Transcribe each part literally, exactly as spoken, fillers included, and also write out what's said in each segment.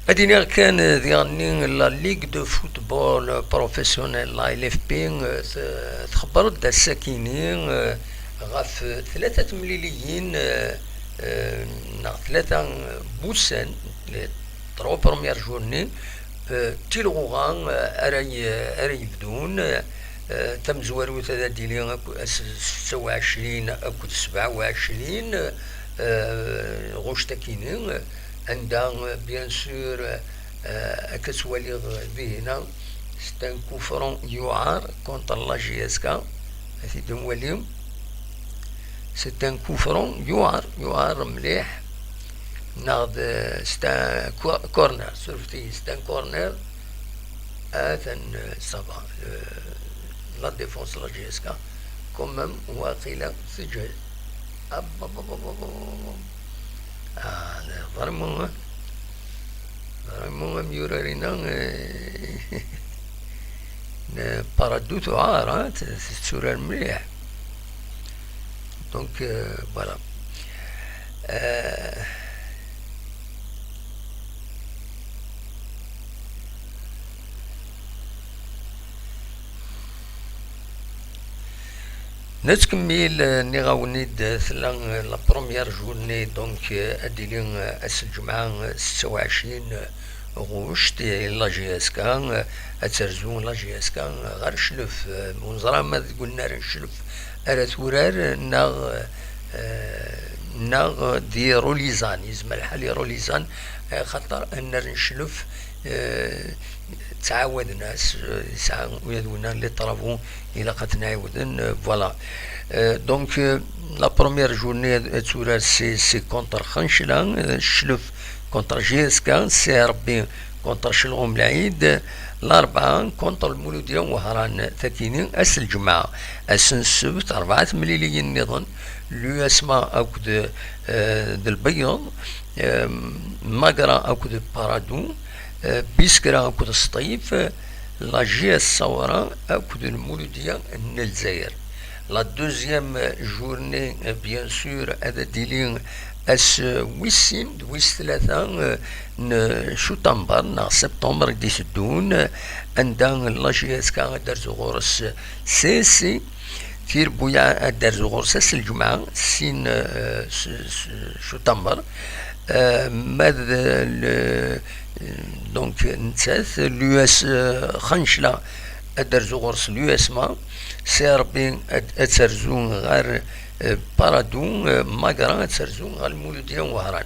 Ad iniɣ kan, eh, diɣenni la Ligue de Football Professionnel, la L F P, eh, t-, txebber-d ass-akini, eh, ɣef tlata temliliyin, eh, eh, neɣ tlata n wussan, les trois premières journées, eh, tilɣuɣa, eh, ara y-, ara yebdun, eh, tamezwarut ad d-tili ak-, ass setta u ɛecrin akked sebɛa u ɛecrin, eh, ɣuct akini, anda, eh, bien sûr, eh, akka twaliḍ dihina, c'est un coup franc yuɛer contre la J S K, ad t-id-nwali. C'est un coup franc yuɛer, yuɛer mliḥ, neɣ d, c'est un co-, corner, surfet-iyi, c'est un corner. Atan, euh, ça va, euh, la défense la J S K, quand même, waqila teǧhed. Ah, vraiment, hein. Vraiment, amyurar-inna, euh, Paradou tuɛer, hein, t-, tetturar mliḥ. Donc, euh, voilà. Euh, Nettkemmil, eh, nniɣ-awen-id, eh, tella, eh, la première journée, donc, eh, ad d-tili, eh, ass n lǧemɛa, eh, setta u ɛecrin, eh, ɣuct, eh, la J S K, eh, ad terzu la J S K, eh, ɣer Cclef, eh, ur neẓra ma deg unnar n Cclef ara turar, eh, neɣ, eh, neɣ di Rulizan, yezmer lḥal i Rulizan, eh, xaṭer annar n Cclef, eh, ttɛawaden-as, eh, yesɛa ula d winna les travaux, ilaq ad ten-ɛiwden, eh, voilà. Eh, donc, eh, la première journée ad, ad turar c'est, c'est contre Xencla, eh, Cclef contre J S K, C R B contre Celɣum Lɛid, Larebɛa contre Lmuludya Wehran, takini ass n lǧemɛa. Ass n ssebt, rebɛa temliliyin nniḍen, l'U S M A akked, eh, d Lbeyyeḍ, eh, Magra akked Paradou, eh, Biskra akked Sṭif, eh, la J S Sawra akked Lmuludya n Lezzayer. La deuxième journée, eh, bien sûr, ad d-tili ass, eh, wis sin d wis tlata, eh, n cutamber neɣ septembre i d-iteddun, eh, anda la J S K ad d-terzu ɣur-s C S C, Tirbuyaɛ ad d-terzu ɣur-s ass n lǧemɛa, sin, eh, s, s, cutamber. Eh, ma d, le, donc, nettat, l'U S, eh, Xencla ad d-terzu ɣur-s l'U S M A, C R B ad, ad terzu ɣer, eh, Paradou, eh, Magra ad terzu ɣer Lmuludya Wehran.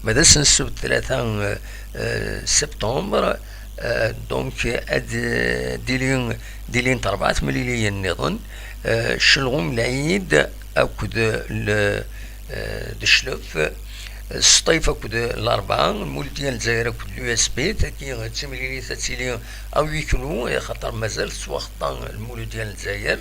Ma d ass n ssebt tlata, eh, eh, septembre, eh, donc, ad, eh, d-ilin, d-ilint rebɛa temliliyin nniḍen, eh, Celɣum Lɛid akked le, eh, d Cclef, eh, Sṭif akked Larebɛa, Lmuludya n Lezzayer akked l'U S B, tagi d timlilit ad tili à huis clos, axaṭer mazal tettwaxeṭṭa Lmuludya n Lezzayer,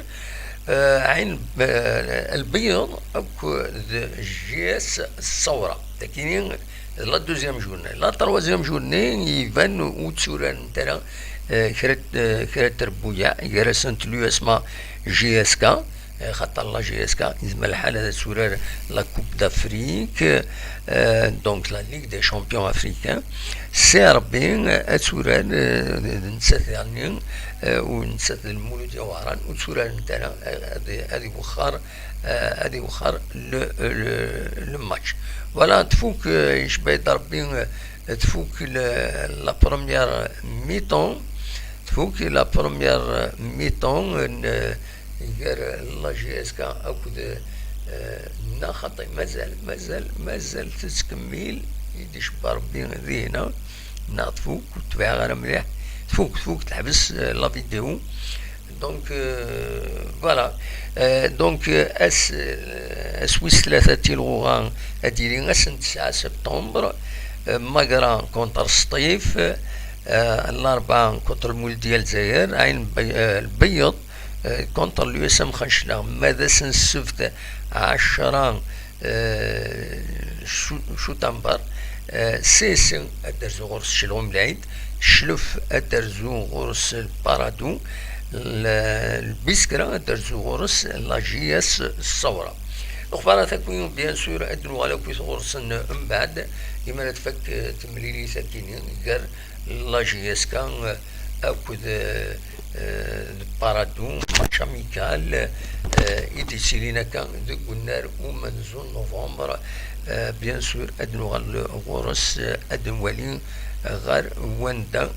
eh, Ɛin, eh, Lbeyyeḍ akked J S Sawra. Tagi d la deuxième journée. La troisième journée, iban ur tturarent ara, eh, kra, eh, kra n trebbuyaɛ gar-asent l'U S M A J S K, eh, xaṭer la J S K yezmer lḥal ad turar la Coupe d'Afrique, eh, donc la Ligue des Champions africains. C R B, eh, ad turar, eh, d, d nettat daɣenni, eh, u nettat d Lmuludya Wehran, ur tturarent ara, eh, ad, ad iwexxer, eh, ad iwexxer le, le, le match. Voilà, tfuk, eh, icebba-d Rebbi, eh, tfuk le, la première mi-temps, tfuk la première mi-temps n, eh, gar la J S K akked, eh, nna xaṭi, mazal, mazal, mazal tettkemmil, i d-icebba Rebbi dihna, neɣ tfuk, ur tebɛiɣ ara mliḥ, tfuk, tfuk, teḥbes, eh, la vidéo. Donc, euh, voilà. Euh, donc, euh, ass, euh, ass wis tlata tilɣuɣa ad d-yili ass n tesɛa septembre, euh, Magra contre Sṭif, euh, Larebɛa contre Lmuludya Lezzayer, Ɛin Lbey-, euh, Lbeyyeḍ, euh, contre l'U S M Xencla, ma d ass n ssebt ɛecra, euh, cu-, cutamber, euh, C S C ad d-terzu ɣur-s Celɣum Lɛid, Cclef ad d-terzu ɣur-s Lparadou, l-, Lbiskra ad d-terzu ɣur-s la J S Sawra. Lexbarat akk, bien sûr, ad d-nuɣal akk ɣur-sen mbeɛd imi ara tfak, eh, temlilit akkin gar la J S K, eh, akked, eh, eh, le Paradou, match amical, eh, i d-yettilin akka deg unnar umenzu n novembre. Eh, bien sûr, ad d-nuɣal ɣur-s, eh, ad nwali ɣer wanda